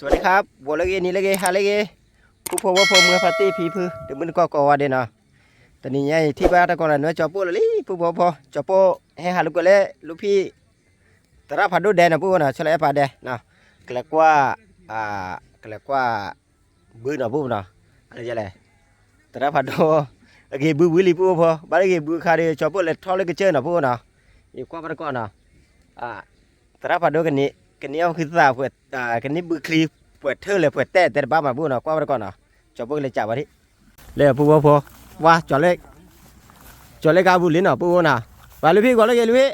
สวัสดีครับ ဂီၤလၢအဂ့ၤ နံၤလၢအဂ့ၤ ဟါလၢအဂ့ၤ ပုၢ်ဖိဝဲၢ်ဖိ မုၢ်ဖါတံၢ်ဖံဖု တမုၢ်တကိးကိးဂၤဒဲးနီၤ, တနံၤညါအံၤ ထံၣ်ဘၣ်တၢ်ကိးလၢနွဲၣ်ကၠီပိၢ်လၢလံ ပုၢ်ဖိဝဲၢ်ဖိ ကၠီပိၢ် ဟဲဟးလိာ်ကွဲလၢ လူဖံ သရၣ်ဖးဒိၣ်ဒဲးနီၤ ပုၢ်ဖိနီၤ ဆၢလၢအဲၣ်ပာ်ဒဲးနီၤ, ကလဲၤကွၢ် ကလဲၤကွၢ် ဘုနီၤ ပုၢ်ဖိနီၤ, လဲၣ် သရၣ်ဖးဒိၣ် အဂ့ၤဘုဝံၤလံ ပုၢ်ဖိဖိ ဘၣ်လၢဂ့ၤဘုအခါဒီး ကၠီပိၢ်လဲၤထီၣ်လၢကစၢၢ်နီၤ ပုၢ်ဖိနီၤ, ယကွၢ်ဘၣ်တကိးနီၤ သရၣ်ဖးဒိၣ် ကန့ၢ်အီၣ်ဃံသး ကန့ၢ်ဘုချံ ပှဲၤထၢၣ်လဲၣ် ပှဲၤတဲာ်တဲတဘၣ်မး ပုၢ်ဖိနီၤ ကွၢ်ဘၣ်တကိးနီၤ, ကၠီပိၢ်ကလဲၤကးဘၣ်ဒံး လၢပုၢ်ဖိဖိ ဝါ ကၠီၤလ့ကါပူၤလံနီၤ ပုၢ်ဖိနီၤ, ပှၤလူဖံ ဂီၤလၢအဂ့ၤလူဖံ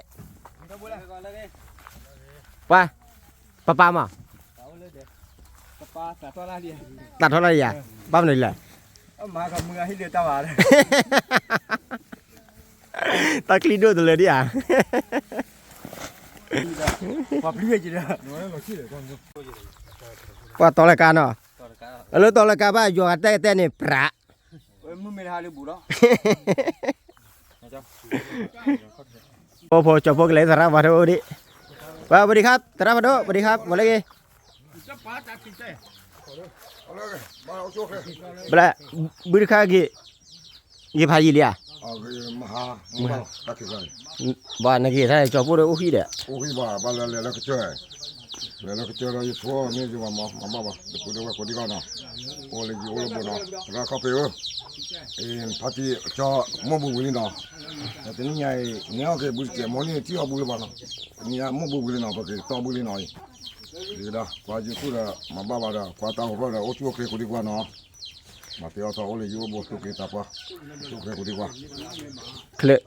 ပှၤ ပပၢ်မး သးထီၣ်လၢယၤ ဘၣ်မနုၤလဲၣ် တၢ်ချံဒိၣ်တလၢဒံးဧါ ပှၤတီလၢကါနီၤ, အလၢတီလၢကါဘၣ် ယွၤကတဲကတဲန့ၣ် ပြး ဖိဖိကၠီဖိကလဲၤသရၣ်ဖးဒိၣ်အိၣ်ဒံး, ပှၤ สวัสดีครับ သရၣ်ဖးဒိၣ် สวัสดีครับ ဂီၤလၢအဂ့ၤ ဘျါ ဘုတခါဂ့ၤ ဂ့ၤဖးယံာ်လံဧါ, ဘၣ်နဂ့ၤထါကၠီဖိဒီးအိၣ်ဟံၣ်ဒီး, အိၣ်ဟံၣ်ဘၣ် ဘၣ်လၢလဲၤလၢကစၢၢ်, လဲၤလၢကစၢၢ်ဒီး ယဆိန့ၢ်ယဘၣ်မၤဘၣ်ဘၣ် တပူၤဒဲဝဲကိးဒံကီနီၤ, အိၣ်လၢယအိၣ်လၢဘိနီၤ သရၣ်ခီၣ်ဖံးဧၢ, ဖါတံၢ်ကၠီမိၢ်ဘှံးဝံၤလံနီၤ, တနံၤညါအံၤ နဲအီၣ်က့ၤဘုတကဲး မိၢ်န့ၢ်ထံၣ်အီၣ်ဘုလၢၤဘၣ်နီၤ, တနံၤညါမိၢ်ဘှံးဝံၤလံနီၤ ပက့ၤတီဘုလံနီၤအံၤ, ဒ်ကဒီး ပှၤယုာ်ဃုာ်ဒီး မၤဘၣ်ဘၣ်ဒီး ကွၢ်တၢ်အိၣ်ဖျီၣ်ဒီး အိၣ်ဆူၣ်အိၣ်ချ့ကိးဒံကီနီၤ မၤသ့အီၣ်ထီၣ်အိၣ်လၢယအိၣ်ဘိ သူၣ်က့သးပှၢ်, အိၣ်ဆူၣ်အိၣ်ချ့ကိးဒံကီ,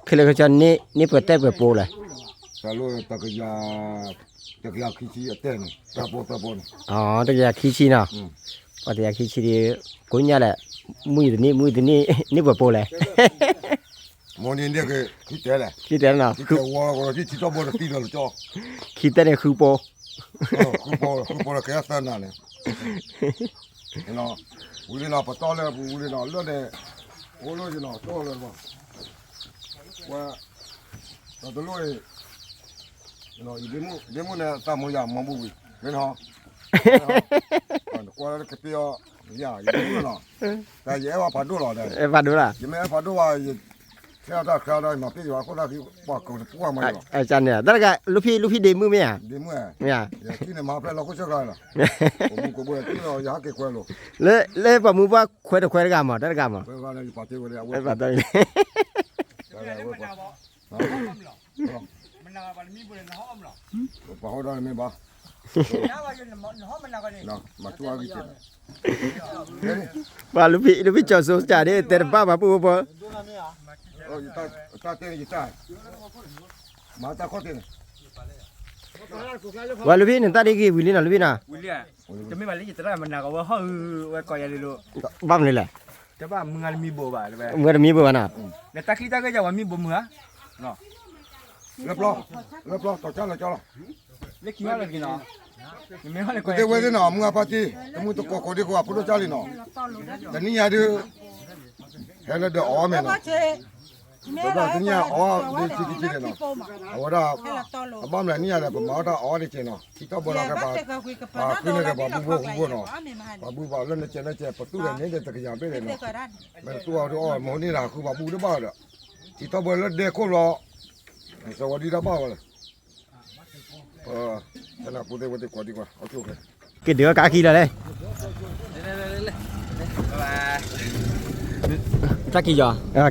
ခဲလၢာ်ကစၢ်န့ၣ် န့ၢ်ပှဲၤတဲာ်ပှဲၤပိလဲၣ်, တၢ်လၢတကယၤ, တကယၤခံဆံအတဲာ်န့ၣ် တၢ်ပိတၢ်ပိန့ၣ်, တကယၤခံဆံနီၤ, ပှၤတကယၤခံဆံဒီး ကိညၣ်လဲၣ်, မုၢ်တနံၣ် မုၢ်တနံၣ် န့ၢ်ပှဲၤပိလဲၣ် မိၢ်န့ၢ်န့ၢ်က့ၤ ခံတဲာ်လဲၣ်, ခံတဲာ်နီၤ, ခံတဲာ်ဝီလီၤကီး ထံထံထီၣ်ဘိဒီးသံဒီးလၢကၠီ, ခံတဲာ်န့ၣ်ဃုပိ, ဃုပိ, ဃုပိလၢကဲသၢနၤန့ၣ်, ဝံၤလံနီၤ ပတီၢ်လၢပူၤဝံၤလံနီၤ လၢန့ၣ်, အိၣ်လၢယနီၤ တီၢ်လၢ, ဝဲ, ဒီးတလိၣ်အံၤ, ယဒ့မုၣ်န့ၣ် သးမုာ်ယၤ မၤဘူၣ်ဝံၤ, မ့ၢ်နီၤ, ကွၢ်လၢကပ့ၤအီၤ, ယၤ ယဒ့မုၣ်နီၤ, တၢ်ယအဲၣ်ဝဲဖးဒိၣ်လီၤဒီး, အဲၣ်ဖးဒိၣ်လီၤ, ယမ့ၢ်အဲၣ်ဖးဒိၣ်ဘၣ် ယ ခဲအတၢ်ခါဒီး မၤပ့ၢ်ယွၤအခိၣ်သၣ်ခံ ပှၤကိးတပှၢ်မးလီၤ, တၢ်တဂၤ လူဖံ လူဖံဒ့မုၣ်မ့ၢ်ဧါ, ဒ့မုၣ်ဧါ, ယထံၣ်န့ၣ်မၤဖျဲၣ်လီၤခိၣ်ဆၢကျါလီၤ, ပမူကိးဘိထံၣ်လီၤ ယဟးက့ၤခွဲလိာ်, လၢပှၤမူပှၢ်ခွဲတခွဲတဂၤမး တၢ်တဂၤမး, ပှၤဟီဒီးမ့ၢ်ဘၣ်, မၤတူၢ်အဂံၢ်က့ၤ ပှၤလူဖံ လူဖံကၠီၤစိကၠးန့ၣ် တဲတဘၣ်ဘၣ်ပှၤဖိ, မၤတၢ်ခီၣ်တဲန့ၣ်, ပှၤလူဖံန့ၣ် တၢ်ဒ်ဂ့ၤဝံၤလံနီၤ လူဖံနီၤ, တမ့ၢ်ဘၣ်လၢယသရၣ်မနၤကဝဲဟီၣ်အုဝဲကိးယၤလံလိၤ, ဘၣ်မနုၤလဲၣ်, တဘၣ်မုၢ်ဂၤတမံၤဘိးဘၣ်, မုၢ်ဂၤတမံၤဘိးဘၣ်နီၤ, လၢတၢ်ခံတၢ်ဂ့ၢ်ယဝဲမံဘိးမုၢ်ဧါ, လၢပျီ, လၢပျီ တီၤကၢ်လၢကၠီလီၤ လၢခံဟီၣ်လၢက့ၤနီၤ, နမ့ၢ်ဟီၣ်လၢကွဲး, တမုၢ်တကိးကိးဒံကိးအဖိဒိၣ်ကၢ်လံနီၤ, တနံၤညါဒုး, ဟဲလၢဒီးအီၣ်မဲာ်နီၤ, တဘျီတနံၤညါအီၣ်ဒုးဆံးက့ၤက့ၤန့ၣ်နီၤ, အဝဲဒၣ်, အဘၣ်မနုၤနံၤညါဒီး ပမၤအီၣ်တၢ်အီၣ်ဒံးက့ၤနီၤ, ထံထီၣ်ဘိလီၤကဲပှၤ, ပှၤဃုန့ၢ်က့ၤပှၤဘူၣ်ဖိဃူဖိနီၤ, ပှၤဘူၣ်ပှၤလၢနကဲးနကဲး ပသူၣ်ဒီးန့ၣ်ဒီးတကယၤဘ့ၣ်န့ၣ်နီၤ, မ့ၢ်တသူၣ်အီၤဒုးအီၣ်မဟိန့ၣ်ဒီးဃုပှၤဘူၣ်တဘၣ်ဒီး, ထံထီၣ်ဘိလၢဒဲခိၣ်လီၤ, စီၤဝဲဒံတၢ်ဘၣ်ဝဲလဲၣ် ကဲနၤပူၤသ့ၣ်ဝဲသ့ၣ်ကိးဒံကွၢ်, က့ၤဒုးကါခံလီၤလဲၣ်, တၢ်က့ၤယီၤ,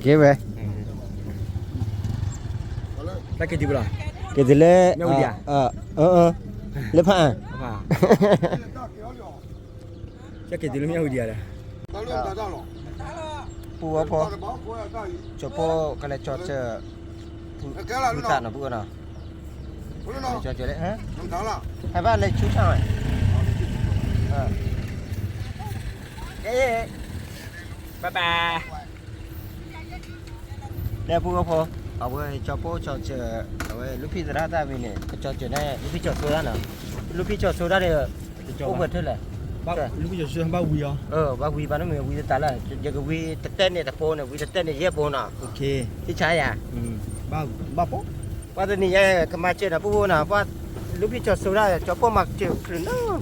က့ၤဝဲ, တၢ်က့ၤတုၤပလီၤ, က့ၤတုၤလၢ, လၢဖးအၣ် တၢ်က့ၤတုၤလၢမ့ၢ်ဝံၤဒံးဧါဒီး, ပူဝဲဖိ, ကၠီဖိကလဲၤကၠီၤစၢၤ, ဖုသးနီၤ ပူဝဲနီၤ, ကၠီၤစၢၤလၢ, ဟဲဘၣ်လဲၤဆူၣ်ဆၣ်ဝဲ, ကဲ, bye bye. လၢပူဖိ, အဝဲကၠီၤဖိကၠီၤစၢၤ, အဝဲလူဖံသရၣ်တၢ်ဝံၤန့ၣ် ကၠီၤစၢၤန့ၣ် လူဖံကၠီၤစိဒၣ်နီၤ, လူဖံကၠီၤစိဒၣ်န့ၣ်, အိၣ်ပှဲၤထၢၣ်လဲၣ်, ဘၣ်ဝံၤဘၣ်နီတမံၤ ဝံၤတတးလၢ, ယကဝံၤတတဲန့ၣ်တပိန့ၣ် ဝံၤတတဲန့ၣ်ယဲၢ်ပိနီၤ, ထံဆါယၤ, ဘၣ်ပိ, ပှၤတနံၤညါကမၤစၢၤနီၤ ပူဖိနီၤ, ပှၤ လူဖံကၠီၤစိဒၣ် ကၠီၤပိၢ်မၤစၢၤချုးနီတဘျီ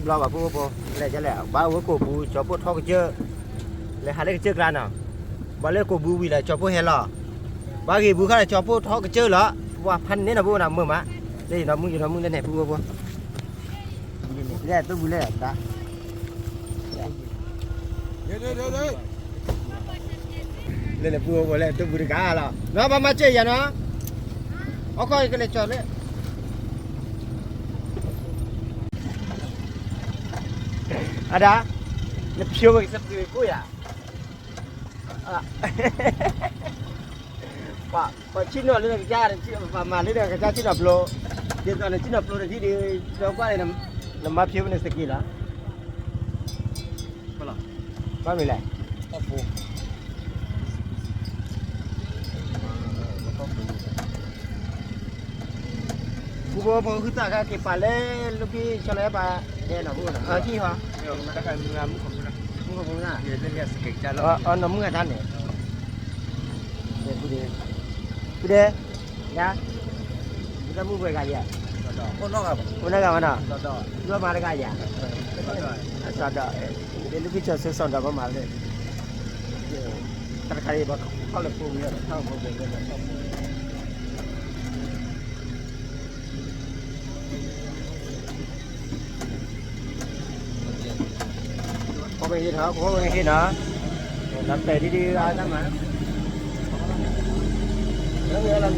ဘၣ် ဖိဖိ လဲၤကလဲၣ် ဘၣ်ဝဲကိာ်ပူၤ ကၠီၤပိၢ်ထီကစၢၢ် လဲၤဟးလၢကစၢၢ်ကျါနီၤ, ဘၣ်လၢကိာ်ပူၤဝံၤလီၤ ကၠီၤပိၢ်ဟဲလီၤ, ဘၣ်ဂ့ၤပူၤခါဒီး ကၠီၤပိၢ်ထီကစၢၢ်လီၤ, ပှၤဖးန့ၢ်နီၤ ဖိနီၤ မုာ်မး, လၢယနီၢ်မုၣ် ယနီၢ်မုၣ်လၢန့ၣ် ဖိဖိဖိ လဲၤတူၢ်ဘုလဲၣ် လၢလၢပူဖိလဲၣ် တူၢ်ဘုတဂၤလီၤ နီၤ ဘၣ်မၤစၢၤယၤနီၤ, အခီကလဲၤကၠီၤလၢ အဒၣ် နဖျိဝဲကစၢ်ပှ့ၤကိၣ်ယၤ ပှၤဆ့ၣ်နီၤလၢနကစၢ် ပှၤမၤလၢနကစၢ်ဆ့ၣ်နီၤဖျိ, ဒ်သိးနဆ့ၣ်နီၤဖျိတထံၣ်ဒီး ဒီကွၢ်န့ၣ် နမၤဖျိဝဲန့ၣ်သက့လီၤ, ဘၣ်မနုၤလဲၣ် ပူဖိဖိဃုသၣ်ခါက့ၤပာ်လၢ လူဖံဆီလီၤပာ် ဟဲနီၤ ဖိနီၤ အကံၢ်ဟီ မုၢ်ကဖိနၤ နီၢ်မုၢ်အတၢ်န့ၣ် ဖုဒဲ ဖုဒဲ ယၤ ဖုတၢ်မုၣ်ပှဲၤဂၤယၤ အိၣ်နီတဂၤဘၣ်နီၤ ယွၤမၤတဂၤယၤ အစီဒီး ဒ်လူဖံကၠီၤစိစီဒီးဘၣ်မၤလၢ တၢ်တခါအံၤဘၣ်ခီၣ်လၢဖိဝံၤဒီး ထီၣ်ဖိဝံၤလၢ ခီပဟ့ၣ်နီၤ ခီပဟ့ၣ်နီၤ လီၤတဲာ်ဒ်ဒ်အါတၢ်မၤ လီၤ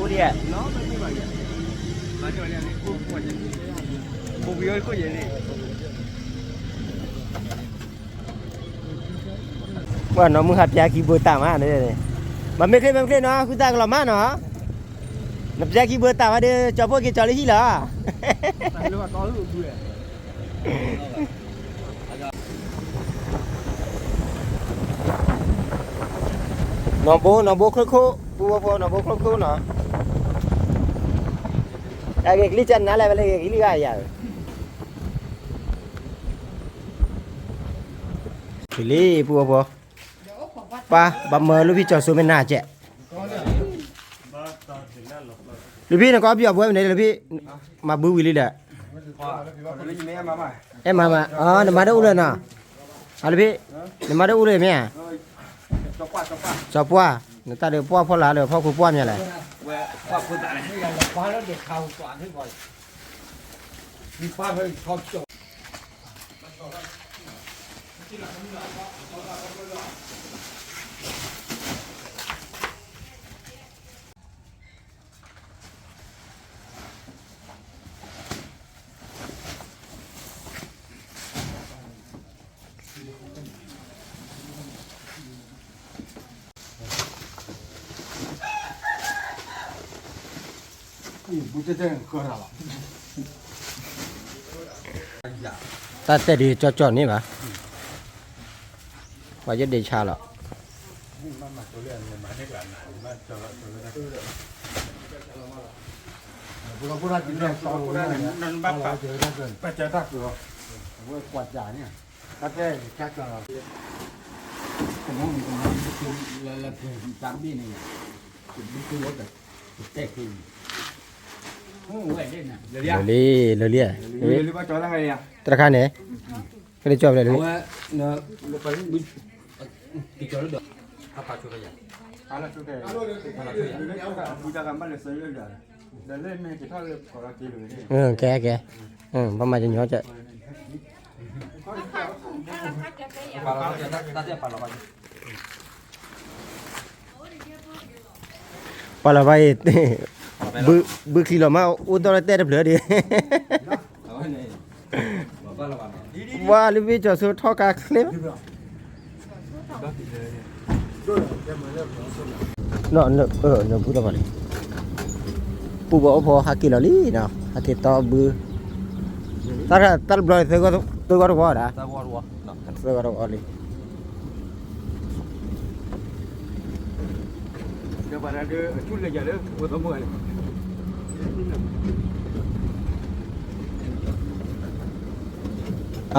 တဲာ်ဒ်ဒ်စီၤစိအိၣ်ဒံးဧါ ပှၤနီၢ်မုၢ်ဟးပျါခံဘိတၢ်မး မၤမ့ၢ်ချ့မ့ၢ်ချ့နီၤ ဃုသၣ်ကလီၤမးနီၤ နပျါခံဘိတၢ်မးဒီး ကၠီၤဖိက့ၤကၠီၤလၢဟံၣ်လီၤ နီၢ်ဘိ နီၢ်ဘိ ချိၣ်ခိၣ် ပူဖိဖိ နီၢ်ဘိ ချိၣ်ခိၣ်နီၤ အဂ့ၤကလံၢ်ကနါလဲၣ် ဝဲလၢဂ့ၤကလံၢ်ဂၤယၤ လံ ပူဖိဖိ ပှၤ ဘၣ်မၢလူဖံကၠီၤစိမ့ၢ်နၤကဲး လူဖံနကအီပယီၤဘှဲမနုၤလဲၣ် လူဖံ မၤဘုဝံၤလံဒီး အဲၣ်မၤမး နမၤတအိၣ်လၢၤနီၤ အလူဖံ နမၤတအိၣ်လၢၤမ့ၢ်ဧါ စီၤပှၢ် နတၢ်ဒီးပှၢ်ဖီလာ်လၢဖီခိၣ်ပှၢ်မ့ၢ်လဲၣ် တၢ်တဲဒ်ကၠီကၠီန့ၣ်ဘၣ် ပှၤယဒ့ဆါလီၤ လၢလံ လၢလံ တၢ်တခါန့ၣ် ကလၢကၠီဖဲလဲၣ် ကဲ ကဲ ဘၣ်မၤကညီကဲ ပှၤလီၤဘၣ်အံၤ ဘုချံလီၤမး အိၣ်ဒီးတဲတဖျၢၣ်ဒံး ဝါလၢမ့ၢ်ကၠီၤစိထီၣ်ကါချ့ နဘုလီၤဘၣ်လံ ပူၤဘၣ်အိၣ်ဖီဟးက့ၤလီၤလံနီၤ ဟးက့ၤတီဘု တၢ်တဘျီ သၢဂီၢ်တဝီဒၣ် သၢဂီၢ်တဝီလံ မ့ၢ်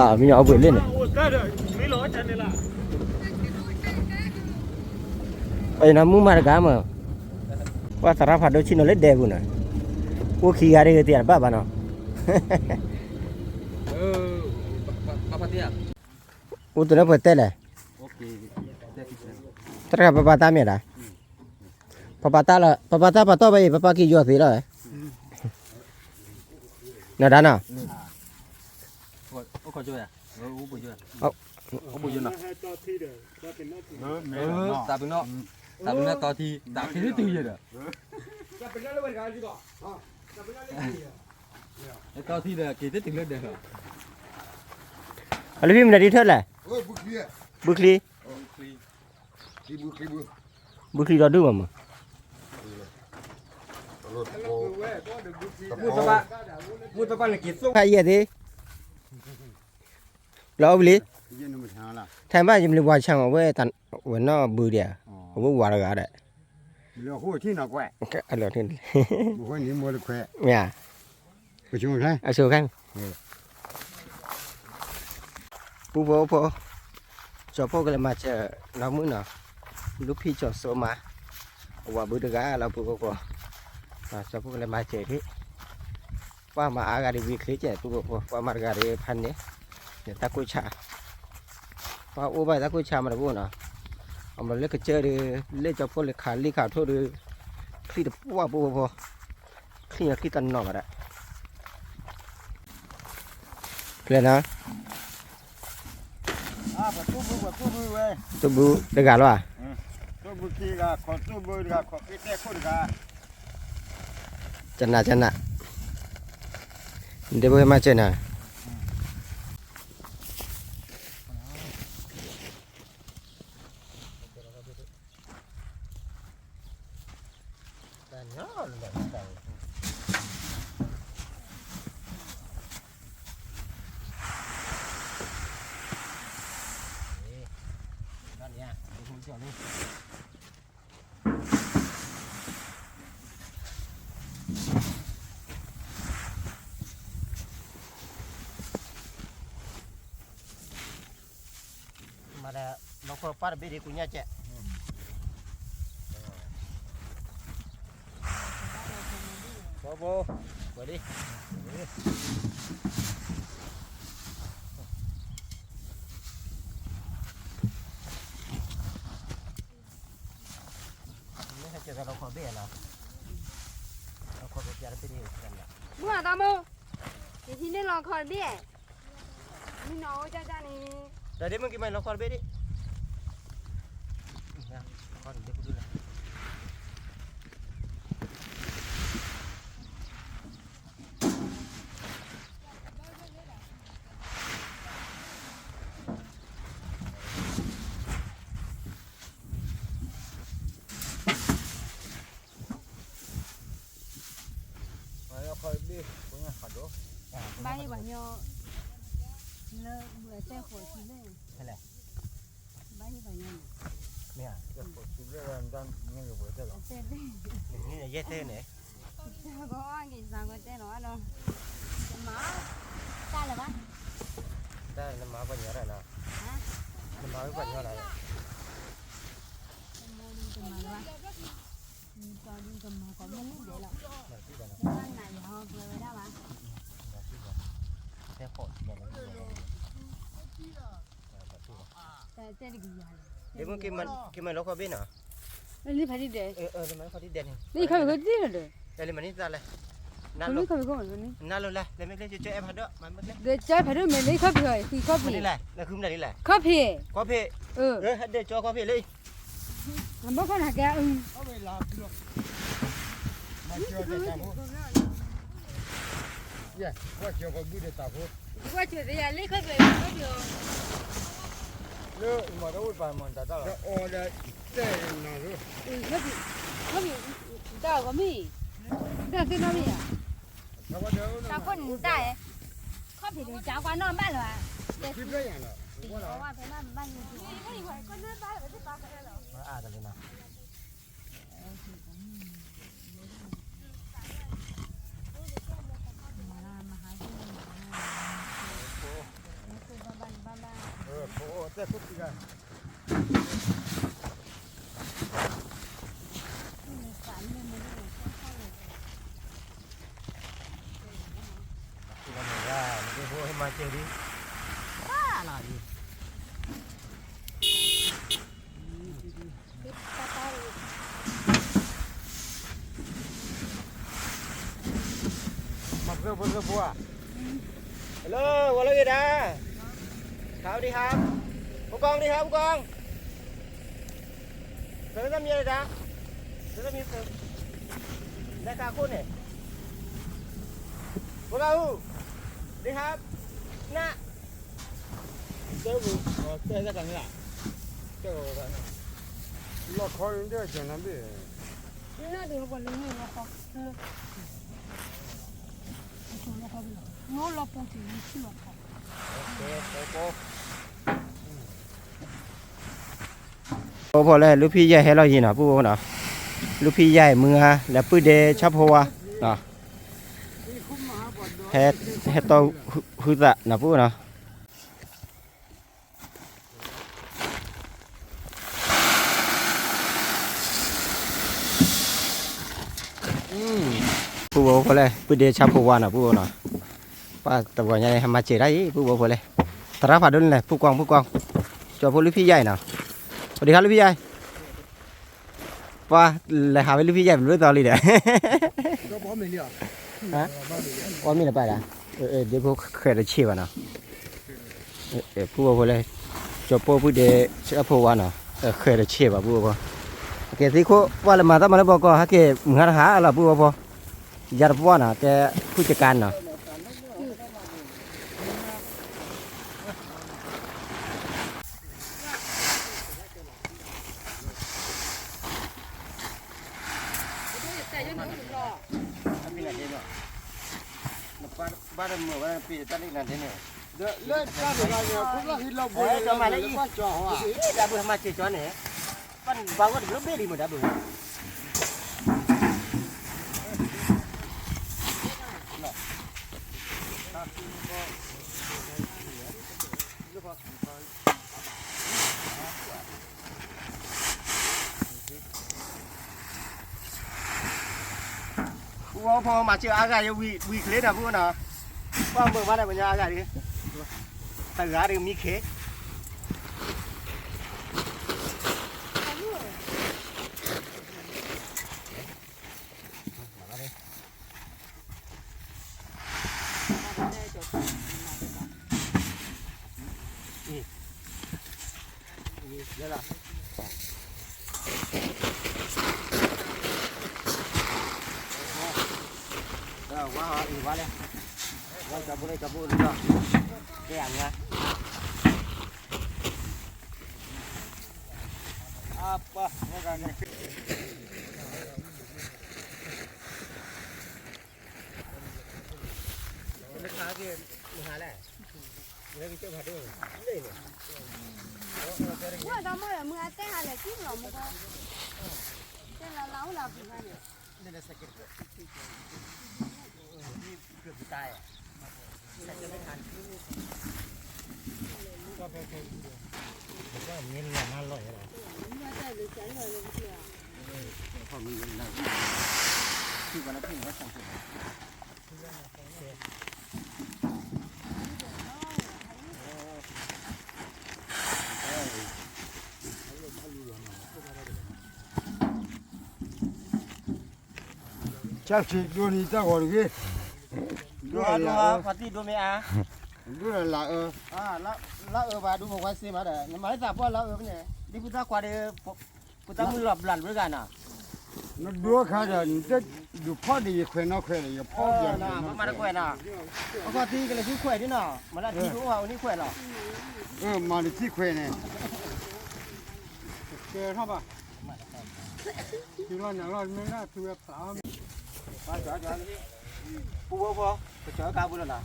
အီၣ်ဘှံးလ့န့ၣ် ပှၤနီၢ်မုၢ်မၤတဂၤမး ပှၤသရၣ်ဖးဒိၣ်ဆ့ၣ်နီၤလၢဒဲပူၤန့ၣ် အိၣ်ခံဂၤတဂ့ၤ တယၤတဘၣ်ဘၣ်နီၤ အိၣ်တလၢပှဲၤတဲလဲၣ်, တၢ်တခါပပၢ်တၢ်မ့ၢ်ဒၣ်, ပပၢ်တၢ်လီၤ ပပၢ်တၢ်ပာ်တီၢ်ဘၣ်အံၤ ပပၢ်က့ၤယီၤသ့လီၤ, နီၢ်ဒၣ်နီၤ, သးပ့ၤနီၣ် သးပ့ၤနီၣ်တီထံ သးထံတတုၤယဲဒီး တီထံဒီးက့ၤတတုၤလၢဒဲးလီၤ, အလၢဖံမနုၤဒ်ထၢလဲၣ်, ဘုချံ, ဘုချံဒီဒုမးမး, မုၢ်တပၢ်နက့ၤသိၣ်ခါယဲၢ်သ့, လီၤအိၣ်ဘျံး, ထဲဘၣ်ယမလံၤဝါဆၣ်အဝဲ ဝဲနီၢ်ဘုဒံးဧါ, အဝဲဝၤတဂၤဒီး, အလီၢ်ထံၣ်န့ၣ်, မ့ၢ်ဧါ, အဆိခါန့ၣ်, ပူဖိအိၣ်ဖိ, ကၠီၤဖိကလဲၤမၤစၢၤ, နီၢ်မုၣ်နီၤ, လူၤဖံးကၠီၤစိမး, အဝၤဘုတဂၤလီၤပူဖိဖိ, ကၠီၤဖိကလဲၤမၤစၢၤထံၣ် ပှၤမၤအါဂၤဒ်ဝံၤချ့ကဲ ပူဖိဖိ ပှၤမၤတဂၤဒ်ဖးန့ၣ်, တၢ်ကိၢ်ဆၣ်, ပှၤအိၣ်ဘၣ်တၢ်ကိၢ်ဆၣ်မးတဘိနီၤ, အမၤလၢကစၢၢ်ဒီး, လၢကၠီၤဖိလဲၤခးလံခးထိၣ်ဒီး, ချံတပှၢ်ပူဖိဖိ, ချံညီချံတနီၤဘၣ်ဒၣ်, ဖျဲၣ်နီၤ ပှၤသူၣ်ဘု ပှၤသူၣ်ဘုဝဲ, သူၣ်ဘုတဂၤလီၤဧါ, သူၣ်ဘုခံဂၤ ခိးသူၣ်ဘုတဂၤ ခိးဃ့တဲခိၣ်တဂၤ, ကနၣ်ကနၣ်, ဒ်ပဝဲမၤစၢၤနၤ မၤဒီး လီၤခီပၢ်တဘ့ၣ်ဒ်ကူညါကဲး, ဘိ ဝဲဒၣ် မုၢ်အသးမိၢ်, ယဟံးန့ၢ်လီခီတဘ့ၣ်, မုၢ်နီၢ်အိၣ်ကၢ်ကၢ်န့ၣ်, ဒီးဒ်မုၢ်က့ၤမၤလီခီတဘ့ၣ်ဒ် ဘၣ်ဟ့ၣ်ပှၤညီ, လၢဘုအတဲဃိးဆံလၢ, ဘၣ်ဟ့ၣ်ပှၤညီန့ၣ်, မ့ၢ်ဧါ, တဲလၢ, ယဲၢ်တဲန့ၣ်, ကီအီၣ်က့ၤစၢ်ကီတဲလီၤဒီး, တမၤ, တၢ်လၢၤဘၣ်, တၢ်နမၤပှၤညီတၢ်လီၤ, နမၤဝဲပှၤညီလီၤ, တမၤလၢၤဘၣ်, ကမၤကီးမ့ၢ်မ့ၢ်ဒဲးလီၤ, နၤယၤဟီပှဲၤဝဲဒၣ်ဘၣ်, တဲဃိးဆံလၢ, တဲတကယၤလီၤ, က့ၤမၤလီခီဘ့ၣ်နီၤ, လၢဖးဒံဒဲး, လၢခီဘ့ၣ်ဒဲးန့ၣ်, လၢခီဘ့ၣ်ဒဲး, လၢမၤန့ၢ်သးလဲၣ်, နလိၤလဲၣ် လဲၤမ့ၢ်ကျဲကၠီအဲၣ်ဖးဒိၣ်, မ့ၢ်ကျဲ, ကၠီအဲၣ်ဖးဒိၣ်မ့ၢ်လၢခီၣ်ဖံးအီၤ ဃံခီၣ်ဖံး, လဲၤဃုမနုၤဒ်လဲၣ်, ခီၣ်ဖံး, ခီၣ်ဖံး, ဟဲဒဲးကၠီခီၣ်ဖံးလၢ အဘၣ်ခီၣ်နၤကဲ, မၤစၢၤတၢ်ဖိ, ယဲ, ဝဲစၢၤပှၤဘုဒီးတၢ်ဖိ, ဝဲစၢၤသ့ယၤလၢခီၣ်ဖံး, လၢမၤတအိၣ်ပာ်မၤတၢ်တၢ်လီၤ, အီၤဒီးတဲနၤလၢ, ခီၣ်ဖံး, တၢ်ဂီၤမ့ၢ်, တၢ်သ့ၣ်နီၣ်မ့ၢ်ယၤ, တၢ်ခိၣ်န့ၣ်တၢ်, ခီၣ်ဖံးဒီးကၠီကွၢ်နီၣ်ဘၣ်လၢၤ, တၢ်ဖဲဘၣ်ယၤလီၤ, အါတလီၤနီၤ တဲခိၣ်ဖံးဂၤ, လီၤလံ မၤပှဲၤပှဲၤပှဲၤပှဲၤ Hello ဝဲလၢဂ့ၤဒၣ် ครับ สวัสดีครับ ผู้กอง สวัสดีครับ ผู้กอง เธอต้องมีอะไรนะ เธอต้องมีเธอ ได้ค่าคู่เนี่ย พวกเรา สวัสดีครับ นะ တဲဝဲ တဲတၢ်တၢ်န့ၣ် တဲဝဲ လီၢ်ခီန့ၣ် တဲကနၣ်ဘ့ၣ် ပဖိလဲၣ် လူဖံယဲၢ်ဟဲလီၤယံၤနီၤ ပူဖိနီၤ လူဖံယဲၢ်မုၢ်ဂၤ လဲၤပုၢ်ဒဲဆၣ်ဖိဝါနီၤ ဟဲ ဟဲတီၢ်ဟုသးနီၤ ပူဖိနီၤ ပူဖိလဲၣ် ပုၢ်ဒဲဆၣ်ဖိဝါနီၤ ပူဖိနီၤ ပှၤတဂီၤညါန့ၣ် ဟဲမၤစၢၤတၢ်အံၤ ပူဖိလဲၣ် သရၣ်ဖးဒိၣ်န့ၣ်လဲၣ် ဖုကွၢ် ဖုကွၢ် ကၠီဖိလူဖံယဲၢ်နီၤ စဝၤဒံၣ်ခါ လူဖံယဲၢ် ပှၤလဲၤဟးဝဲလူဖံယဲၢ် ပျံၤသီလံဒီး အီၣ်မ့ၢ်လၢပၢ်ဒၣ် ဒ့ဖိဃဲၤတဆ့ၣ်ဘၣ်နီၤ ပူဖိလဲၣ် ကၠီဖိပုၢ်ဒဲဆၣ်ဖိဝါနီၤ ဃဲၤတဆ့ၣ်ဘၣ်ပူဖိ ကဲသံခိၣ် ပှၤလဲၤမၤတၢ်မၤလၢဘီကီၢ် ဟဲက့ၤမုၢ်ဟါတဟါလီၤ ပူဖိ ယၤတပှၢ်နီၤ ကဲ ဖုကကါနီၤ လၢတၢ်တဂၤန့ၣ် ဖိလၢဟံးလီၤဘှံး တၢ်ဘၣ်ဟဲမၤစၢၤကၠီန့ၣ် ပှၤဘၣ်ဝဲတဘျီဘ့ၣ်လံမ့ၢ်ဒၣ်ဘၣ် ပူဖိမၤစၢၤအါဂၤယဝံၤချ့နီၤ ပူဖိနီၤ ပှၤမုာ်မးဒီးပှၤညီအါဂၤ တဂၤဒီးမံခ့ ဝါအံၤဝါလဲၣ် ဝါကၠီဖိလၢကၠီဖိလၢ ကဲအငါ အပၢ် ဝဲကန့ၣ် မုၢ်အတၢ်မီၢ်ဒီး မုၢ်အတဲဟးလဲၣ် ကံၣ်လီၤမူကီ တဲလၢလၢအိၣ်လၢအပူၤခါန့ၣ် ကၢ်စံးဒိၣ်န့ၣ်တၢ်ဂီၤတဂ့ၤ, ဒိၣ်အါဒိၣ်အါ ပှၤသံဒိၣ်မ့ၢ်အါ, ဒိၣ်လၢလၢအၢ, လၢအၢဘၣ်ဒိၣ်ပဝဲစ့မးဒီး နမၤလၢသးပှၢ်လၢအၢဖဲန့ၣ် ဒ်ပသၣ်ခွါဒီး ပသၣ်မုၢ်လီၤဘျးတဘျုးဂၤနီၤ, နဒိၣ်ခါဒီး နတဒုးဖီၣ်ဒီးယခွဲးနီၢ်ခွဲးဒီး ယဖီၣ်ယခွဲးနီၢ်ခွဲး, ပမၤတခွဲးနီၤ, အခီၣ်ထံကလဲၤဆူခွဲးဒ်နီၤ, မၤလၢထံဒိၣ်အိၣ်ဝဲအိၣ်န့ၣ်ခွဲးလီၤ, မၤနထံခွဲးန့ၣ်, ကဲထီၣ်ဘၣ် တုၤလီၤနၤလီၤမ့ၢ်ဒၣ်တုၤဝဲပာ်အီၤ, ပူဖိဖိ, ကစၢ်ကါပူလီၤနီၤ,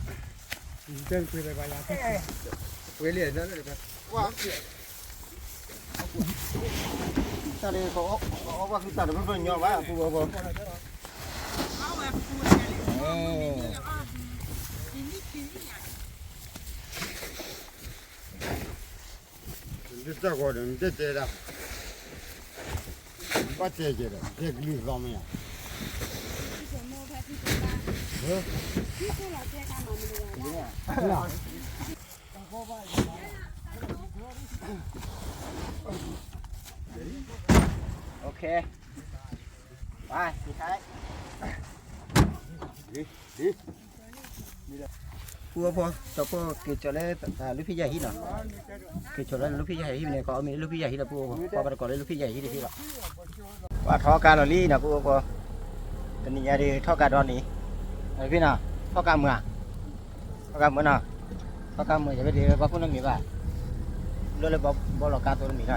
ဝဲလံ, တၢ်န့ၣ် ကအီၣ်ဘၣ်ဃုတၢ်တဘျီဘျီညီဘၣ် ပူဖိဖိ, နတၢ်ဂီၤဒီး နတတဲဒၣ်, ဘၣ်တဲကဲဒီး တဲကလုၢ်သီမ့ၢ်ဧါ, လၢ Okay. Bye. ပုၢ်ဖိ ကၠီၤဖိက့ၤကၠီၤလၢ လၢဖံယၢ်ဟံၣ်နီၤ, က့ၤကၠီၤလၢလၢဖံယၢ်ဟံၣ်န့ၣ် ကအီၣ်မ့ၤလၢလၢဖံယၢ်ဟံၣ်လၢပုၢ်ဖိ, ပှၤပတကိးလၢလၢဖံယၢ်ဟံၣ်တဖံဘၣ်, ပှၤထီကါလီၤလံနီၤ ပုၢ်ဖိ, တနံၤညါဒီးထီကါဒီနံၤ, ဖံနီၤ, ထီကါမုာ်ဧါ, ထီကါမုာ်နီၤ, ထီကါမုာ် ယၤဖဲဒၣ်ပှၤဖိနီတမံၤဘၣ်, လၢလၢဘီလီၤကါသိတမံၤလီၤ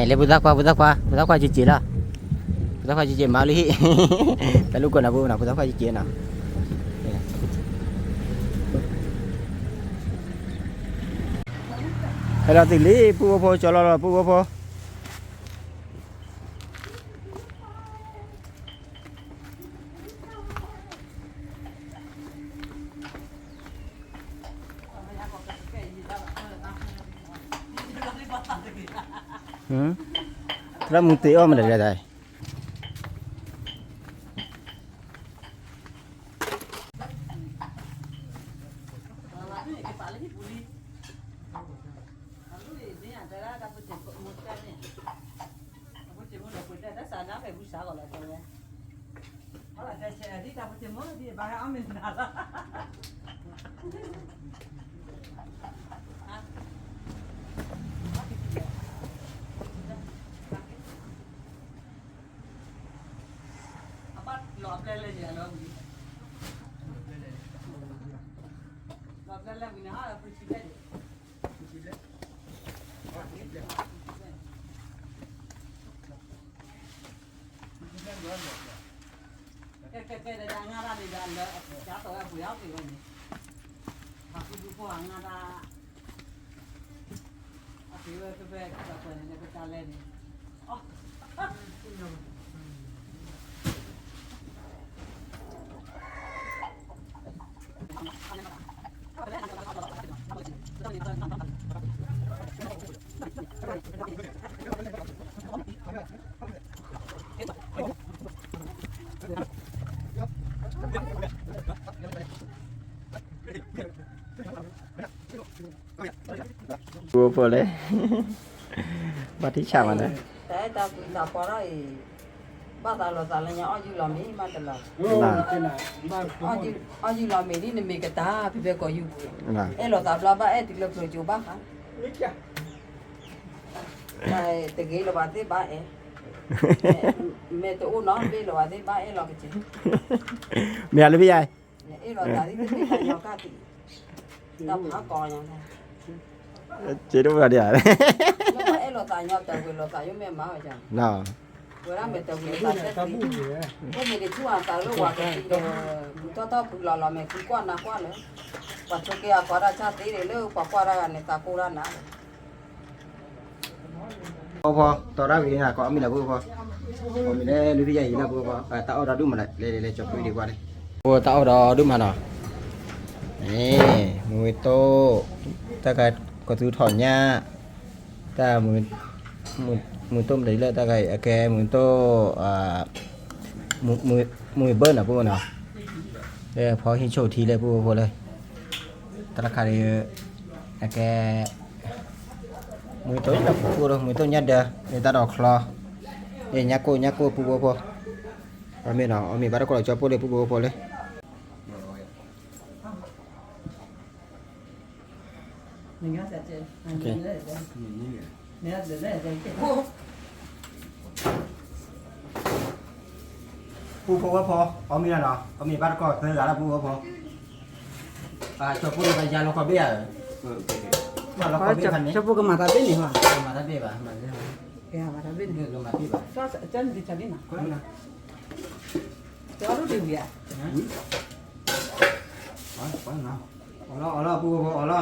လၢပုၢ်သၣ်ခွါ ပုၢ်သၣ်ခွါ ပုၢ်သၣ်ခွါက့ၤက့ၤလီၤ, ပုၢ်သၣ်ခွါက့ၤက့ၤမၤလံ, တၢ်လူၢ်ကိးနၤပုၢ်နီၤ ပုၢ်သၣ်ခွါက့ၤက့ၤနီၤ, ဟဲလီၤသ့လံ ပုၢ်ဖိဖိ ကၠီၤလီၤလီၤ ပုၢ်ဖိဖိ သရၣ်မုၢ်တ့အီၣ်မနုၤလဲၣ်, ကဲ ကဲ ကဲ ဒီးအငါဒၣ်န့ၣ်ဒီး လၢ ကၢ်သိးဝဲပှ့ၤအီၣ်က့ၤဝဲန့ၣ်, ဟးဃုဒူဖိအငါဒၣ်, အက့ၤဝဲဖဲဖဲကၢ်သိးပှ့ၤန့ၣ် လၢကတၢ်လဲၣ်န့ၣ်, အ ပူဖိလဲၣ်, ဘၣ်ထံၣ်ဆၣ်မးန့ၣ်, တၢ်အဲၣ်တၢ်ကွံတၢ်ပီးထီၣ်အံၤ, ဘၣ်သးလီၤသးလၢညါအီၣ်ယုၢ်လီၤမ့ၤမးတလီၤ, အီၣ်ယုၢ်လီၤမ့ၤဒ်နမ့ၢ်ကတၢၢ်ဖဲဖဲကီၢ်ယူပူၤ, အဲၣ်လီၤသးဘျီဘၣ်အဲၣ်တုၤလၢဖျိကၠိဘၣ်ဃး တဂ့ၤလၢၤဘၣ်သ့ၣ်ဘၣ်အဲၣ်, မ့ၢ်တအိၣ်နီတဘ့ၣ်လၢၤဘၣ်သ့ၣ်ဘၣ်အဲၣ်လီၤကစ့ၢ်, မ့ၢ်အလၢဖဲယါ, အဲၣ်လီၤသးဒ်တမ့ၢ်တၢ်ညီကၢ်က့ၤ, တၢ်ဖးကီညါ, စ့တအိၣ်ဒံး, အဲၣ်လီၤသးညီတၢ်ဝဲလီၤသးယိၣ်မ့ၢ်မၤဝဲ, ဝဲဒၣ်မ့ၢ်တၢ်ဝဲလီၤသးစဲးသ့, အိၣ်မ့ၢ်တဆူၣ်အသးလၢဝၤကသံဒီး, ထီၣ်ထီၣ်ဖုလီၤလီၤမ့ၢ်ဖုကွၢ်နၤကွၢ်လၢ, ပှၤဆိးက့ၤအကွၢ်တၢ်ဆၣ်သ့န့ၣ်လၢပှၤကွၢ်တၢ်ဂၤန့ၣ်သးကိၢ်တၢ်နၤ ဖိဖိ တီတၢ်ဂ့ၤန့ၣ် ကအီၣ်မ့ၤလၢဖိဖိ, အီၣ်မ့ၤလၢလၢဖဲယါအံၤလၢဖိဖိ, တၢ်အီၣ်ဒီးဒူၣ်မးလၢ လဲၤလဲၤလဲၤကၠီၤဖုဒံးကွၢ်န့ၣ်, ဖိတၢ်အီၣ်ဒီးဒူၣ်မးနီၤ, မုၢ်ဝ့တိၣ်, တၢ်ကကသူထီၣ်ညၣ်, တၢ်, မုၢ်တိၣ်မတၤလၢတၢ်ဂၤအံၤ အကဲမုၢ်တိၣ်, မုၢ်ဘၢၣ်နီၤဖိနီၤ, လၢဖီဟံၣ်ဆိၣ်ထံလၢဖိဖိလၢ, တၢ်တခါဒီး, အကဲ မုၢ်တိၣ်ညၣ်ဒၢ, မုၢ်တိၣ်ညၣ်ဒၢ, လၢတၢ်ဒီးချီ, ညၣ်ကိၢ်ညၣ်ကိၢ်ပုၢ်ဖိဖိ, အီၣ်မ့ၤနီၤ အီၣ်မ့ၤဘၣ်တကိးလီၤကၠီဖိလၢပုၢ်ဖိဖိလၢ, ပုၢ်ဖိဝဲဖိ, အီၣ်မ့ၤနီၤ အီၣ်မ့ၤဘၣ်တကိးသၢဂၤလၢပုၢ်ဖိဖိ, ကၠီဖိလၢပယါလီၤကီၢ်ဘ့ၣ်ဧါ, မၤလီၤကီၢ်ဘ့ၣ်ဖဲန့ၣ်, ကၠီဖိကမၤသးဘ့ၣ်န့ၣ်ဟီ, မၤသးဘ့ၣ်ဘၣ်, မၤသးဘ့ၣ်န့ၣ်, ကမၤဘ့ၣ်ဘၣ်, ကၠီဖိဒ်ဝံၤဧါ, အီၣ်လီၤ အီၣ်လီၤ ပုၢ်ဖိဖိ အီၣ်လီၤ,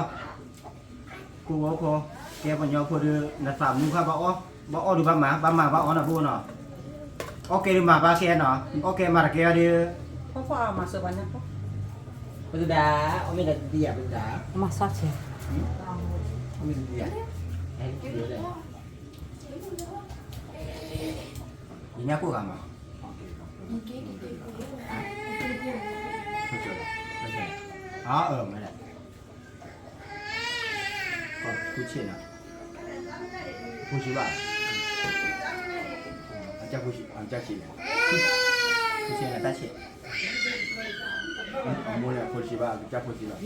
ပုၢ်ဖိဖိ, ကဲပှၤကညီဖိဒီး နသးမူခါဘၣ်အီၣ်, ဘၣ်အီၣ်ဒီးဘၣ်မၤ, ဘၣ်မၤဘၣ်အီၣ်နီၤ ပုၢ်ဖိနီၤ, အီၣ်ကဲဒီးမၤဘၣ်ကဲနီၤ, အီၣ်ကဲမၤတကဲအီၤဒီး, ပသဒါ, အီၣ်မ့ၢ်တဒံဧါ ပသဒါ, မၤဆါဆဲး, အီၣ်မ့ၢ်တဒံဧါ, ယညါကိၢ်ဂၤမး, အၢ မ့ၢ်လဲၣ် ဖိဆံးနီၤ, ဖိဆံးဘၣ်, အကစၢ်ဖိဆံး, အကစၢ်ဆံးလဲၣ်, ဖိဆံးန့ၣ်တၢ်ဆံး, အမိၢ်န့ၣ်ဖိဆံးဘၣ်, အကစၢ်ဖိဆံးဘၣ်.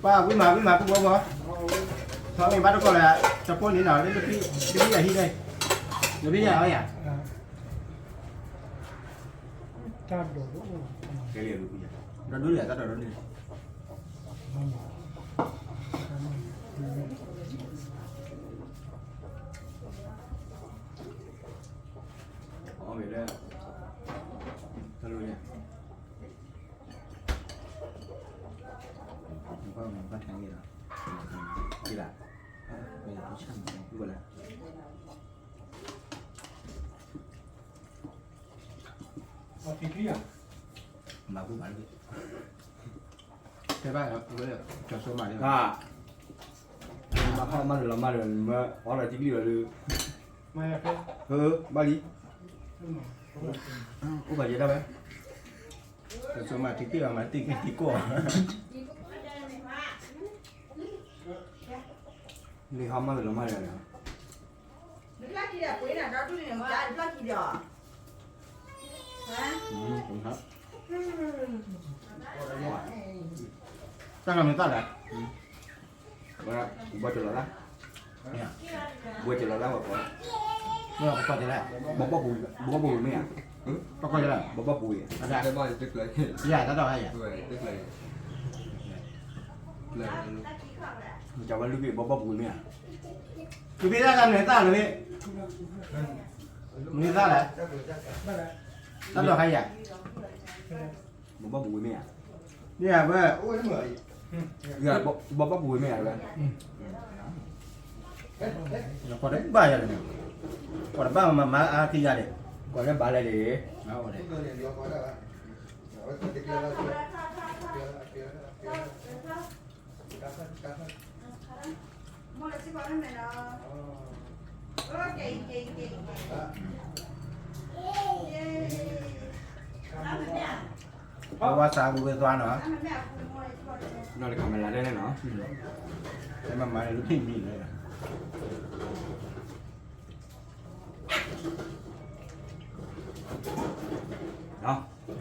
ပၢ်ဝံၤမး ဝံၤမး ပူၤဘီဘီ, ထီၣ်မ့ၢ်ဘၣ်တကီၢ်လၢ တပိၢ်န့ၣ်နီၤ, လၢတဖံးယၤဟံးန့ၣ်, တဖံးယၤအီယၤ, တၢ်ဒိး, တၢ်ဒိးန့ၣ်, အီၣ်ဝဲလၢ တၢ်လိၣ်ညါ, ဘၣ်ထါန့ၣ်လီၤ, ဒ်လၢ, မၤဘူၣ်ဘၣ်လၢ, တဲဘၣ်လၢ ကၠီၤစိမၤန့ၣ်, မၤဟီၣ်မၤလၢာ်လီၤမၤလၢာ် မ့ၢ်အီလီၤတံၢ်ကလံၢ်လီၤလၢ, ဘၣ်လံ, အိၣ်ဘၣ်ယဲဒၣ်ဝဲ, ကၠီၤစိမၤတံၢ်ကလံၢ်လီၤ မၤတံၢ်ကလံၢ်တံၢ်ကီၢ်, မ့ၢ်ဟီၣ်မၤလၢာ်လီၤမၤလၢာ်လီၤ နဖျါခံဒီးပှ့ၤနၤဒီဒူၣ်န့ၣ် နကါနဖျါခံဒီး, တၢ်လီၤမ့ၢ်တၢ်လဲၣ်, ဘီကလီၤလၢ, ဘီကလီၤလၢဝဲပှၤ, ဘီဘီပူၤ, ဘီဘီပူၤမ့ၢ်ဧါ, ဘီဘီပူၤ, ယၤတၢ်ဒိးဟဲယၤ, ကဝဲလုၢ်ဘ့ၣ်ဘီဘီပူၤမ့ၢ်ဧါ, လုၢ်ဘ့ၣ်တၢ်တၢ်မနုၤသၣ်လၢၤဘ့ၣ်, မနုၤသၣ်လဲၣ်, တၢ်ဒိးဟဲယၤ, ဘီဘီပူၤမ့ၢ်ဧါ, မ့ၢ်ဧါဝဲ, ဘီဘီပူၤမ့ၢ်ဧါဝဲ, ကွၢ်တဘၣ်ယၤန့ၣ်, ကွၢ်တဘၣ်မၤမၤအါက့ၤယၤန့ၣ်, ကွၢ်လၢဘၣ်လဲၣ်န့ၣ်, အဝဲစးဝံၤဝဲသွါနီၤ, နီၢ်လၢကမၤလၤဒဲးန့ၣ်နီၤ, မၤမၤန့ၣ်လူၤထံၣ်မံၤန့ၣ်, မ့ၢ်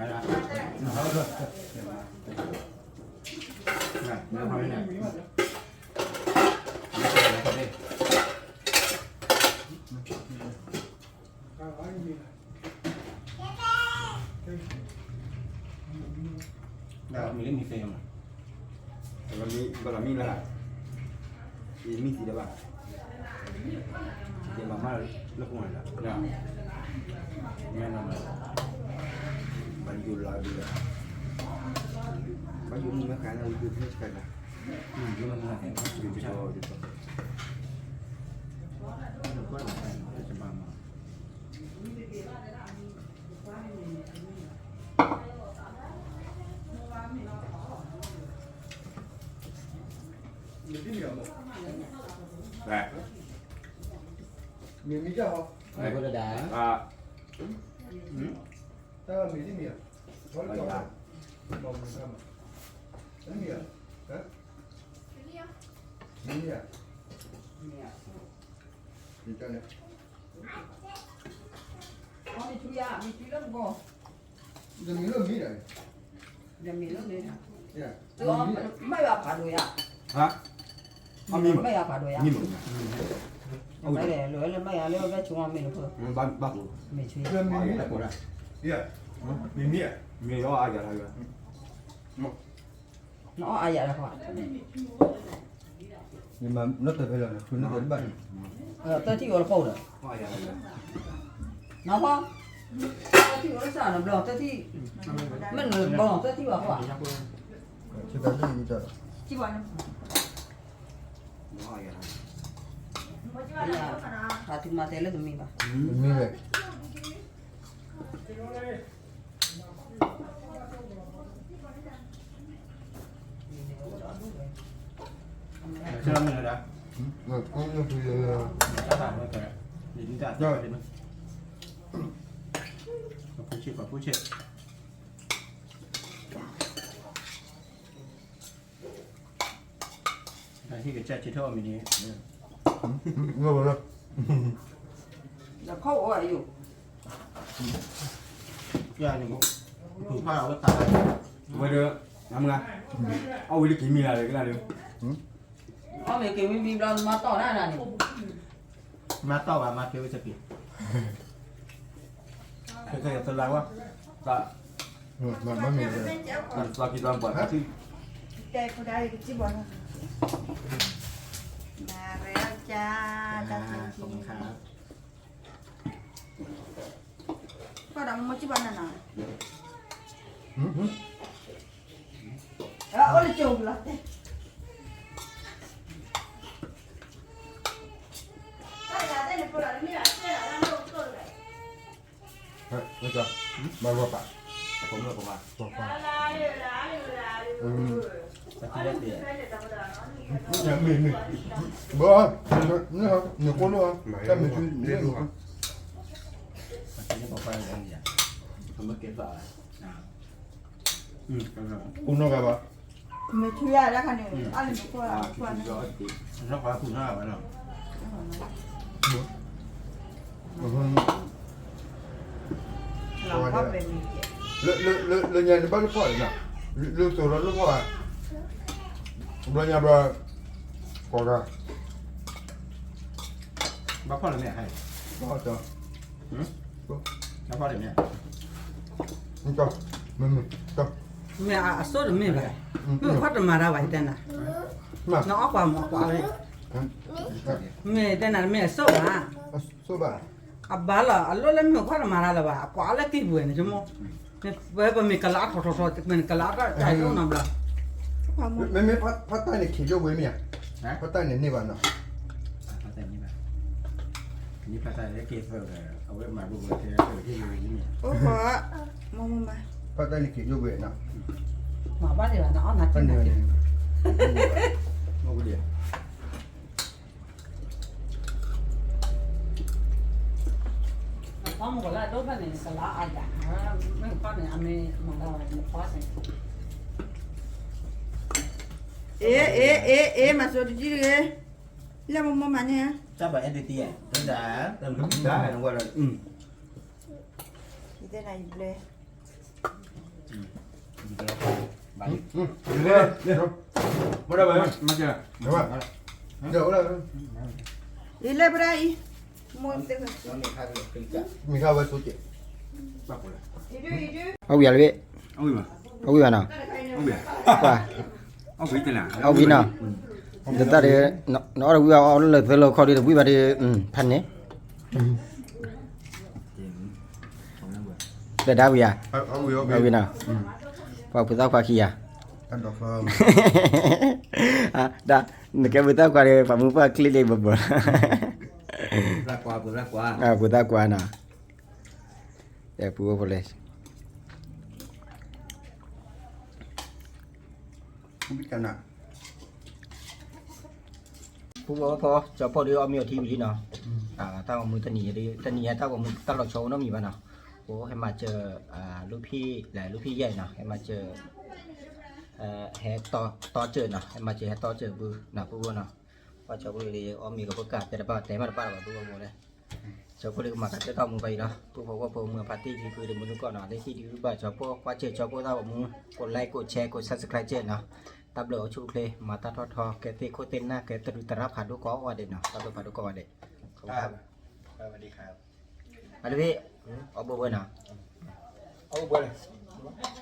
လၢမံၤသ့မး, ဘၣ်လီၤမံလၢ်, ယမံသံတဘၣ်, ယမၤမၤလၢပူၤန့ၣ်လီၤ, မ့ၢ်နီၤ, ဘၣ်ယိၣ်လီၤဒ်လဲၣ်, ဘၣ်ယိၣ်မုၢ်မ့ၢ်ဃါန့ၣ် ဝံၤယိၣ်မ့ၢ်ဃါန့ၣ်, ယိၣ်မ့ၢ်ဃါန့ၣ်, မ့ၢ်မံၤဒၣ်ဟီ, တၢ်မံၤတမံၤ, မံၤ, မံၤ, မံၤ, မံၤ, မံၤလၢမံၤဒီး, မ့ၢ်ယၤဖးဒိၣ်ယၤ, မ့ၢ်ယၤဖးဒိၣ်ယၤ, လၢမ့ၢ်ယၤလၢဘၣ်ဆိကမိၣ်မ့ၢ်လၢဖိ, မ့ၢ်ဆိ, မ့ၢ်မံၤ, မ့ၢ်အီၣ်အါယၤလၢ, နအီၣ်အါယၤလၢ, နမၤနီၣ်တၢ်ဖဲလီၤ, နဃုနၢ်တၢ်တဘၣ်န့ၣ်, သၢထံၣ်အီၤလၢပီၣ်ဒီး, နဖီ, သၢထံၣ်အီၤလၢစၢ်နဘျီသၢထံၣ်, မ့ၢ်နဘျီသၢထံၣ်ဘၣ်ဃီ, စံးဘၣ်န့ၣ်, ဖးသူမၤတဲလၢတမံၤဘၣ်, မ့ၢ်ဝဲ ဆၢမုၢ်လၢၤဒၣ်, ပှၤဖိဆ့ၣ် ပှၤဖိဆ့ၣ် တၢ်ဟ့ၣ်ကစၢ်ဆၢထၢၣ်အီၣ်မ့ၤန့ၣ် လၢခီၣ်အိၣ်အယိာ် ယၤန့ၣ် ဖုဖၣ်အဝဲသး ဝဲဒီး နမုၢ်ဂၤ အီၣ်ဝံၤလၢက့ၤမံၤလၢ်လၢကလၢ်ဒီး အီၣ်မ့ၤက့ၤဝံၤဘံဘျီ မၤတီၢ်ဒၣ်နၤန့ၣ် မၤတီၢ်ဘၣ် မၤကဲဝဲစပံး ကဲကဲသလၢဝဲ တၢ် မၤမၤမ့ၢ် တၢ်သီကံသီဘၣ်တၢ်ထံ တဲကဒါကစံဘၣ်နၤ နရဲက တၢ်သီကံ ကဒီးမ့ၢ်စံဘၣ်နၤနၤ အိၣ်လၢကၠိလီၤတဲ ဘၣ်ပၢ် မ့ၢ် မ့ၢ် ဘၣ် နကိးလိာ် တၢ်မ့ၢ်ထု မ့ၢ် ကိးနီၢ်ဂၤဘၣ် မ့ၢ်ထုယၤတခါန့ၣ် အါန့ၣ်မ့ၢ်ကိး ကိးန့ၣ် လၢ လၢ လၢညါန့ၣ်ဘၣ်လၢဖီၣ်အံၤနၤ, လၢသိးဒီးလၢဖီၣ်ဧါ, ဘျီညါဘျီ ကိးဂၤ ဘၣ်ဖီၣ်လၢမ့ၢ်ဧါ, ဘၣ်ဖီၣ်တၢ်, ဘၣ်ဖီၣ်တၢ်မ့ၢ်ဧါ, မ့ၢ်မ့ၢ်တၢ်, မ့ၢ်အစိတမ့ၢ်ဘၣ်, မ့ၢ်ဖီၣ်တမၤတၢ်ဘၣ် ယတဲနၤ, နအီၣ်ကွၢ်မ့ၢ်ကွၢ်ဝဲ, မ့ၢ်တဲနၤမ့ၢ်အစိဘၣ်, အဘၣ်လီၤ အလိၣ်လၢမ့ၢ်ဖီၣ်တမၤတၢ်လၢၤဘၣ် အကွၢ်လၢက့ၤပူၤန့ၣ် ဆိကမိၣ်, ပမ့ၢ်ကလၤအါထီၣ်ထီၣ်ထီၣ် ပမ့ၢ်ကလၤအါထီၣ်တၢ်ဒိၣ်နီတဘျီ, မ့မ့ၢ်ဖီၣ်တၢ်န့ၣ် ခံးဒိၣ်ဝဲမ့ၢ်ဧါ, ဖီၣ်တၢ်န့ၣ်န့ၢ်ဘၣ်နီၤ, ဖီၣ်တၢ်န့ၣ်ဘၣ်, န့ၢ်ဖီၣ်တၢ်လၢက့ၤသၢဒီး အဝဲမၤဘိဘိထဲထဲလၢက့ၤဝဲန့ၣ်, အိၣ်ဃီ, မ့မ့ၢ်မၤ, ဖီၣ်တၢ်န့ၣ် ခံးဒိၣ်ဝဲနီၤ, မၤဘၣ်ဒံးဘၣ်နီၤ အီၣ်နၤထံၣ်နၤထံၣ်, မ့ၢ်ဝဲဒၣ် နဖီမုၢ်ကလၢဒိၣ်ဖဲန့ၣ် ကလၤအါယၤ, မ့ၢ်ဖီန့ၣ် အမ့ၢ်မၤလၢနဖီန့ၣ်, အ့ အ့ အ့ အ့ မၤစိတကံတဂ့ၤ, လၢမ့ၢ်မ့ၢ်မၤန့ၣ်, တၢ်ဘၣ်အဲၣ်ဒိးတံၢ်ဧါ, တၢ်ဒၣ်, တၢ်ဘၣ်အဲၣ်ဒိးဝဲလီၤ, ယတဲနၤယဘျဲ ယလဲၤပဒၣ်အံၤ, မ့ၢ်ဝဲဆိက့, အဝံၤလၢဘ့ၣ်, အဝံၤဘၣ်နီၤ, ကွၢ်, အဝံၤနီၤ, တတၢ်ဒီး, နအီၣ်တဝံၣ်ဘၣ် အီၣ်လၢသၢလၢခီဒီး တဝံၣ်ဘၣ်ဒီး, ဖးန့ၣ် ပျဲၢ်ဒါဝံၤဧါ, ဝံၤနီၤ, ပှၤဖိသၣ်ခွါခံဂၤ, ဒၣ်, နကဲဖိသၣ်ခွါဒီး ပှၤမုၢ်ပှၢ်ချ့လံဘၣ်ဘၣ်, ဖိသၣ်ခွါနီၤ, ပှၤဖိလဲၣ် ဖုဖိ ကၠီဖိဒီးအီၣ်မ့ၤအီထံဝံၤလံနီၤ, တၢ်ဂီၤမူတနံၤညါ တနံၤညါတၢ်ဂီၤမူတၢ်လီၤဆီအိၣ်နီတမံၤဘၣ်နီၤ, အိၣ်ဟဲမၤစၢၤ လူၢ်ဖံး လူၢ်ဖံးယဲၢ်နီၤ ဟဲမၤစၢၤ ဟဲတီစၢၤနီၤ ဟဲမၤစၢၤဟဲတီစၢၤဘုနီၤ ဖုဖိနီၤ, ပှၤကၠီဖိလံ အီၣ်မ့ၤကဖိကၢ် တဲတဘၣ်တဲမ့ၢ်တဘၣ်လၢၤဘၣ် ဖုဖိမိၢ်လဲၣ် ကၠီဖိလံကမၤကတၢၢ်တၢ်မူဘၣ်အံၤလီၤ, ပုၢ်ဖိဝဲၢ်ဖိမုၢ်ဖါတံၢ်လံဖုဒီးမုၢ်နုာ်ကီၢ်နီၤ လၢဟံၣ်ဒုးဘၣ်ကၠီဖိ ကွၢ်စၢၤကၠီဖိတၢ်ဂီၤမူ, ကိး like ကိး share ကိး subscribe စၢၤနီၤ, တၢ်ဘျုးအိၣ်ဆူၣ်အိၣ်ချ့ မၤတၢ်ထီၣ်ထီ ကဲသ့ၣ်ခိၣ်သ့ၣ်နၢ် ကဲတရူးသရၣ်ဖးဒိၣ်ကိးဂၤဒဲးနီၤ တၢ်ဘျုးဖးဒိၣ်ကိးဂၤဒဲး, အတဘ့ၣ်, အီၣ်ဘှံးဘှံးနီၤ, အီၣ်ဘှံးဘှံး